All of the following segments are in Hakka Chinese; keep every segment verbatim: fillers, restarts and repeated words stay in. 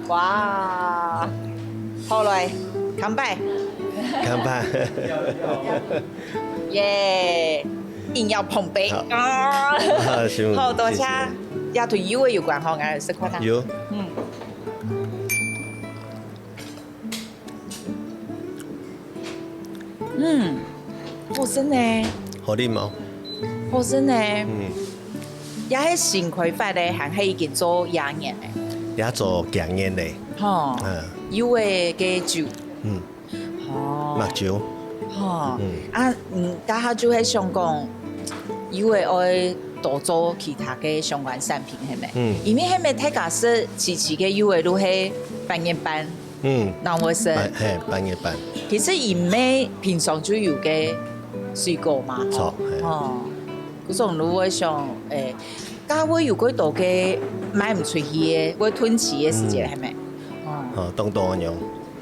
哇，好來，乾杯！乾杯！耶，飲料碰杯。啊，好，多謝。也同油个有關吼，𠊎來試看啊。有。嗯。嗯，好食呢。好啉哦。好食呢。嗯。也係新開發个，還係已經做幾年呢？也做幾年咧。吼，嗯。有个个酒。嗯。哦。麥酒。吼，嗯。啊，嗯，這下就係想講，有个愛多做其他个相關產品，係無？嗯。因為係無大家食自家个有个就係半月半。 嗯，當好食。半，嘿，半月半。其實佢乜平常就有个水果嘛，吼。著，嘿。哦，故所就會想，欸，該會有幾多个賣毋出去个，會囤積个時節，嗯。係無？哦。哦，當多樣。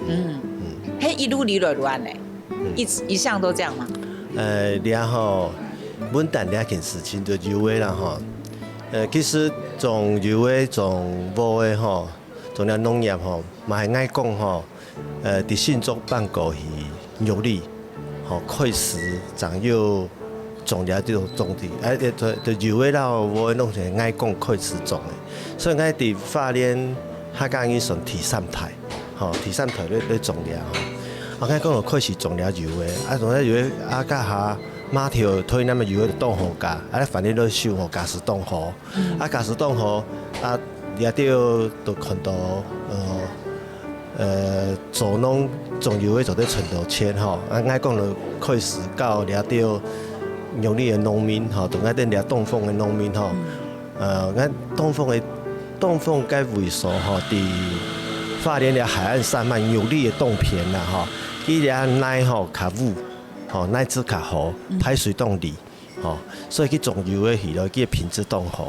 嗯。嗯。係一路以來就恁呢？嗯。一，一向都這樣嗎？呃，這吼，文旦這件事情就有个啦吼。呃，其實種有个，種無个吼， 種這農業吼，嘛係𠊎講吼，呃，佇新竹搬過去玉里，吼，開始正有種這種種子，哎，就，就有个啦，無个攏係𠊎講開始種个。所以𠊎佇花蓮客家語算第三代，吼，第三代咧，咧種這吼。啊，𠊎講就開始種這有个，啊，種這有个，啊，該下馬頭推那麼有个就當好價，啊，反正都收吼，價是當好。 嗯。啊，假使講吼，啊，這兜就看到，呃，呃，做農種有个做得賺到錢吼，啊，𠊎講就開始到這兜玉里个農民吼，就𠊎等這東豐个農民吼，嗯。呃，𠊎東豐个，東豐該位所吼，佇花蓮个海岸山嘛，玉里个東片啦吼，佢這泥吼較烏，吼，泥質較好，嗯。排水當利。 吼，所以佢種有个起來，佢个品質當好。